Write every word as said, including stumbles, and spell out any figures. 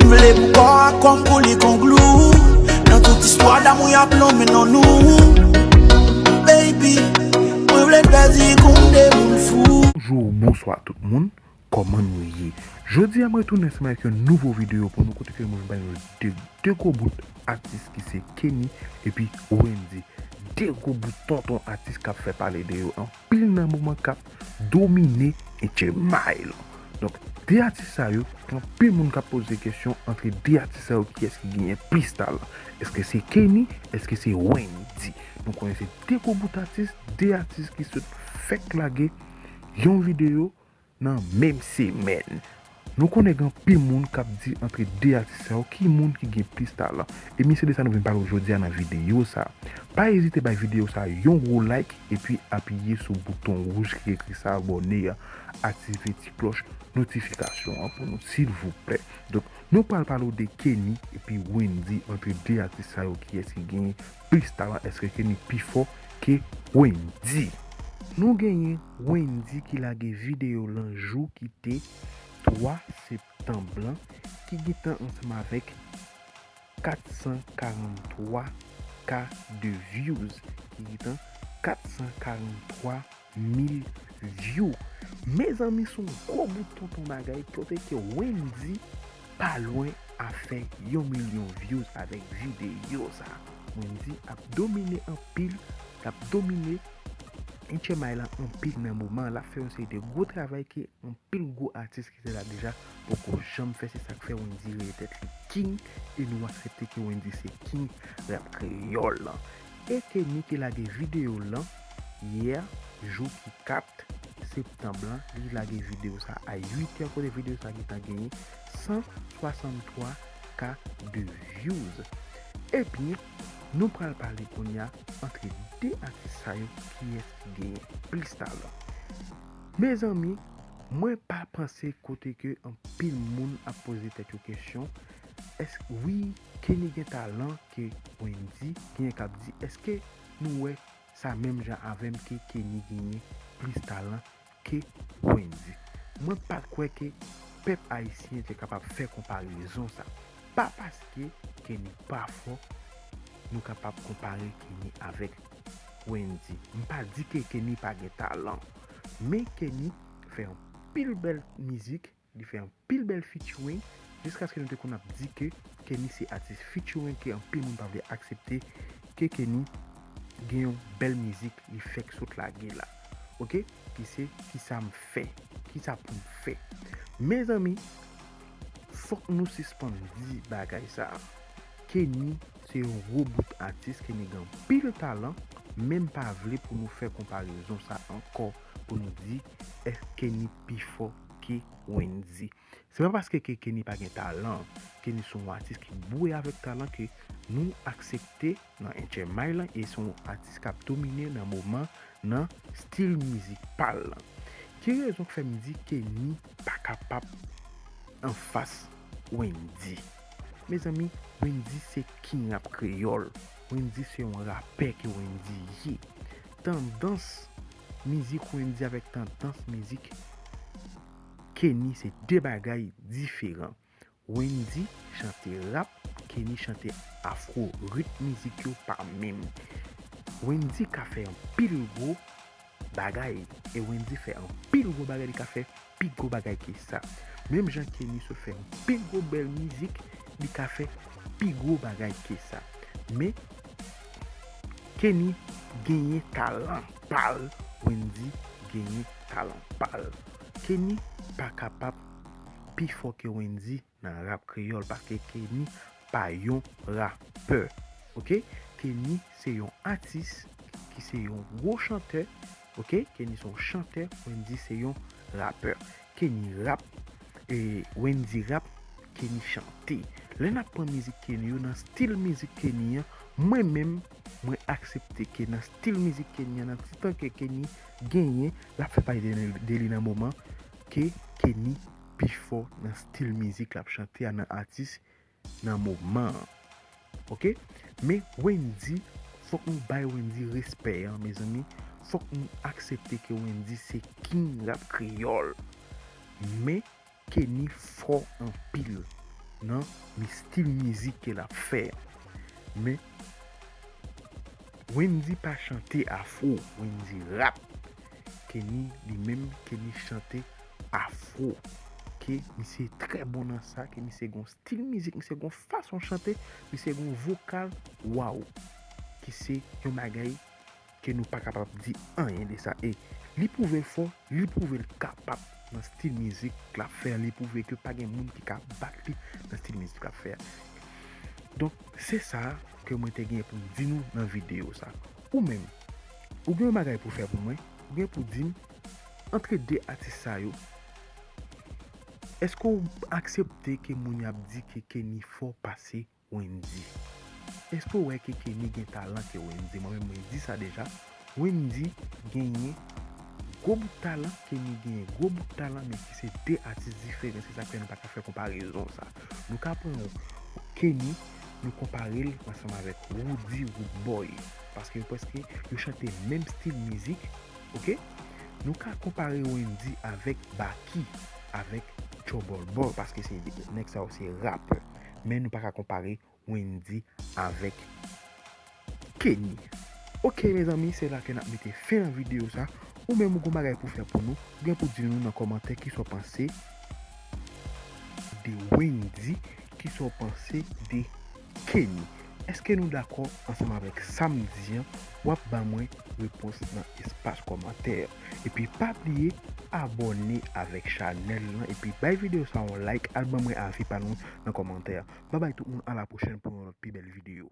Vle pou kò a kòm pou li konglou. Nan tout istwa damou y ap lonmen non nou. Baby, mwen vle pèdi konn de moun fou. Bonjou, bonswa tout moun. Kòman nou ye? Jodi a mwen retounen ansanm avèk yon nouvo videyo pou nou kote ke mwen vin ba nou de, de gwo bout atis ki se Kenny epi Wendyy. De gwo bout tonton atis k ap fè pale de yo anpil nan moman k ap domine H M I lan. Donk, de atis sa yo, gen anpil moun k ap poze kesyon antre de atis sa yo kiyès ki genyen plis talan. Èske se Kenny? Èske se Wendyy? Nou konnen se de gwo bout atis, de atis ki sot fèk lage yon videyo nan menm semèn. Nou konnen gen anpil moun k ap di antre de atis sa yo ki moun ki gen plis talan. E mi se de sa nou vin pale w jodi a nan videyo sa. Pa ezite bay videyo sa yon gwo like epi apiye sou bouton wouj ki ekri sa abòne a, aktive ti klòch notifikasyon an pou nou silvouplè. Donk, nou pral pale w de Kenny epi Wendyy, antre de atis sa yo kiyès ki genyen plis talan, èske Kenny pi fò ke Wendyy? Nou genyen Wendyy ki lage videyo lan jou ki te twa septanm lan, ki gentan ansanm avèk kat san karant twa K de views, ki gentan kat san karant twa mil view. Mezanmi, se yon gwo bout tonton bagay kote ke Wendyy pa lwen a fè yon milyon views avèk videyo sa. Wendyy ap domine anpil, l ap domine H M I lan anpil nan moman an. L ap fè yon seri de gwo travay ke anpil gwo atis ki te la deja poko janm fè. Se sa k fè Wendyy rele tèt li king e nou aksepte ke Wendyy se king rap kreyòl lan. E Kenny ki lage videyo lan yè, jou ki kat septanm lan, li lage videyo sa a uit è, kote videyo sa gentan genyen san swasanntwa K de views. Epi, nou pral pale kounye a antre de atis sa yo kiyès ki genyen plis talan. Mezanmi, mwen pa panse kote ke anpil moun ap poze tèt yo kesyon, èske wi, Kenny gen talan ke Wendyy, genyen k ap di, èske nou wè sa menm jan avè m ke Kenny genyen plis talan ke Wendyy? Mwen pa kwè ke pèp ayisyen te kapab fè konparezon sa. Pa paske Kenny pa fò, nou kapab konpare Kenny avèk Wendyy. M pa di ke Kenny pa gen talan, men Kenny fè anpil bèl mizik, li fè anpil bèl featuring, jiskaske nou te konn ap di ke Kenny se atis featuring, ke anpil moun pa vle aksepte ke Kenny gen yon bèl mizik li fèk sot lage la. Oke? Ki se kisa m fè, kisa pou m fè. Mezanmi, fòk nou sispann di bagay sa. Kenny se yon gwo bout atis, Kenny gen anpil talan, men m pa vle pou nou fè konparezon sa ankò, pou nou di èske Kenny pi fò ke Wendyy. Se pa paske ke Kenny pa gen talan, Kenny se yon atis ki boure avèk talan ke nou aksepte nan H M I lan e se yon atis k ap domine nan moman nan stil mizik pa l lan. Ki rezon k fè m di Kenny pa kapab anfas Wendyy? Mezanmi, Wendyy se king rap kreyòl. Wendyy se yon rapè ke Wendyy ye. Tandans mizik Wendyy avèk tandans mizik Kenny se de bagay diferan. Wendyy chante rap, Kenny chante afro. Ritm mizik yo pa menm. Wendyy ka fè anpil gwo bagay, e Wendyy fè anpil gwo bagay, li ka fè pi gwo bagay ke sa. Menm jan Kenny sot fè anpil gwo bèl mizik, li ka fè pi gwo bagay ke sa. Men, Kenny genyen talan pa l, Wendyy genyen talan pa l. Kenny pa kapab pi fò ke Wendyy nan rap kreyòl, paske Kenny pa yon rapè. Oke? Kenny se yon atis ki se yon gwo chantè. Oke? Kenny se yon chantè, Wendyy se yon rapè. Kenny rap, e Wendyy rap, Kenny chante. Lè n ap pran mizik Kenny yo, nan stil mizik Kenny an, mwen menm, mwen aksepte ke nan stil mizik Kenny an, nan ti tan ke Kenny genyen, l ap fè pale de, de li nan moman, ke Kenny pi fò nan stil mizik l ap chante a, nan atis nan moman an. Oke? Men Wendyy, fòk nou bay Wendyy respè an, mezanmi. Fòk nou aksepte ke Wendyy se king rap kreyòl. Men Kenny fò anpil. nan mi stil mizik ke l ap fè. Men Wendy pa chante afro, Wendy rap. Kenny li menm, Kenny chante afro. Ke misye trè bon nan sa, ke misye gon stil mizik, misye gon fason chante, misye gon vokal, waw. Ki se yon bagay ke nou pa kapab di anyen de sa. E li pwouve l fò, li pwouve l kapab nan stil mizik l ap fè, li pwouve ke pa gen moun ki ka bat li nan stil mizik l ap fè a. Donk, se sa ke mwen te gen pou m di nou nan videyo sa. Ou menm, ou gen yon bagay pou fè pou mwen, ou gen pou di m, antre de atis sa yo, èske w aksepte ke moun y ap di ke Kenny fò pase Wendy? Èske w wè ke Kenny gen talan ke Wendy? Mwen menm, mwen di sa deja. Wendy genyen gwo bout talan, Kenny genyen gwo bout talan, men ki se de atis diferan. Se sa k fè nou pa ka fè konparezon sa. Nou ka pran Kenny, nou konpare l ansanm avèk Roody Roodboy. Paske yo prèske, yo chante menm stil mizik, oke? Nou ka konpare Wendy avèk Baky, avèk Trouble Boy, paske se nèg sa yo se rapè. Men nou pa ka konpare Wendy avèk Kenny. Oke, mezanmi, se la ke n ap mete fen nan videyo sa. Ou menm ou gon bagay pou fè pou nou, ou gen pou di nou nan kòmantè kisa w panse de Wendy, kisa w panse de Kenny. Èske nou dakò ansanm avèk sa m di an? W ap ban mwen repons nan espas kòmantè. Epi pa bliye abòne avèk chanèl lan, epi bay videyo sa yon like, al ban mwen avi pa nou nan kòmantè. Babay tout moun, a la pwochèn pou yon lòt pi bèl videyo.